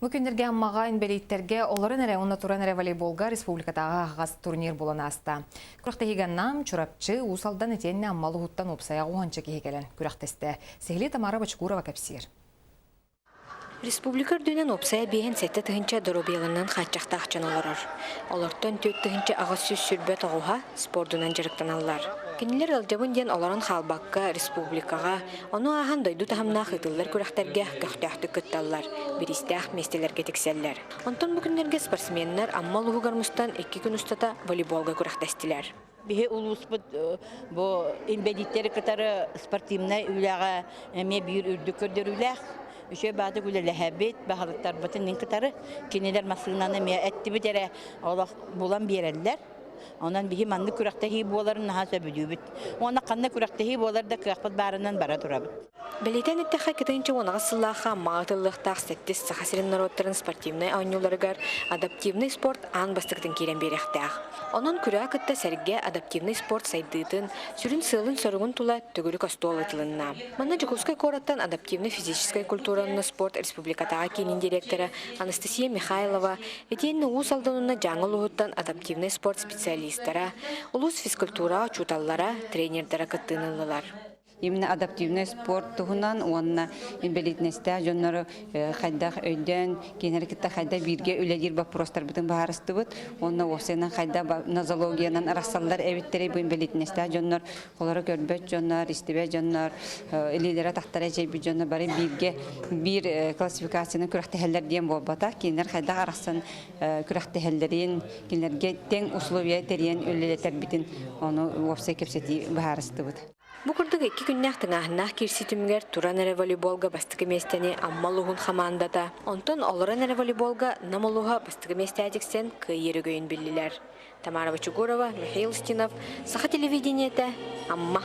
Бу күннэргэ Аммаҕа инбэлииттэргэ олорон эрэ уонна туран эрэ волейболга республикатааҕы аһаҕас турнир буолан ааста. Күрэхтэһиигэ Нам, Чурапчы, Уус Алдан итиэннэ Амма улууһуттан уопсайа уонча киһи кэлэн күрэхтэстэ. Сиһилии Тамара Бочкурова кэпсиир. Республика үрдүнэн уопсайа 57 тыһыынча доруобуйаларынан хааччахтаах дьон олорор. Олортон 4829-а спордунан дьарыктаналлар. Кинилэр ыалдьабын диэн олорон хаалбакка республикаҕа, ону ааһан дойду таһымнаах ыытыллар күрэхтэргэ көхтөөхтүк кытталлар, бириистээх миэстэлэргэ тиксэллэр. Онтон бу күннэргэ спортсменнар Амма улууһугар мустан 2 күн устата волейболга күрэхтэстилэр. Биһи улууспут бу инбэлииттэри кытары спортивнай үлэҕэ эмиэ биир үрдүк көрдөрүүлээх. Үчүгэй баатык үлэлэһэбит, баһылыктарбытын кытары. Кинилэр массыынаны эмиэ эттибит эрэ олох булан биэрэллэр. Онон биһи маннык күрэхтэһии буоларын наһаа сөбүлүүбүт. Уонна ханна күрэхтэһии буолар да кыахпыт баарынан бара турабыт. Бэлиэтээн эттэххэ, 2018 сыллаахха Аммаҕа ыытыллыахтаах сэттис Саха сирин норуоттарын спортивнай оонньууларыгар адаптивнай спорт аан бастакытын киирэн биэриэхтээх. Онон күрэҕи кытта сэргэ адаптивнай спорт сайдыытын, сүрүн сыалын-соругун тула төгүрүк остуол ыытылынна. Манна Дьокуускай куораттан адаптивнай физическэй культура уонна спорт республикатааҕы киинин директора Анастасия Михайлова, итиэннэ Уус Алдан уонна Дьааҥы улууһуттан адаптивнай спорт специалистара, улуус физкультураҕа учууталлара, тренердара кыттыыны ыллылар. Именно адаптивнай спорт туһунан уонна инбэлиитинэстээх дьоннору хайдах өйдөөн, кинилэри кытта хайдах бииргэ үлэлиир боппуруостарбытын быһаарыстыбыт уонна уопсайынан хайдах нозологиянан арахсаллар эбиттэрий бу инбэлиитинэстээх дьоннор, олору көрбөт дьоннор, истибэт дьоннор, илиилэрэ-атахтара эчэйбит дьоннор бары бииргэ биир классификацияны күрэхтэһэллэр диэн буолбатах. Кинилэр хайдах арахсан күрэхтэһэллэрин, кинилэргэ тэҥ условия тэрийэн үлэлэтэрбитин ону уопсай кэпсэтии быһаарыстыбыт. Бу курдук икки күннээх тыҥааһыннаах киирсии түмүгэр туран эрэ волейболга бастакы миэстэни Амма улууһун хамаандата, онтон олорон эрэ волейболга Нам улууһа бастакы миэстэҕэ тиксэн кыайыы өрөгөйүн биллилэр. Тамара Бочугурова, Михаил Устинов, Саха телевидениетэ, Амма.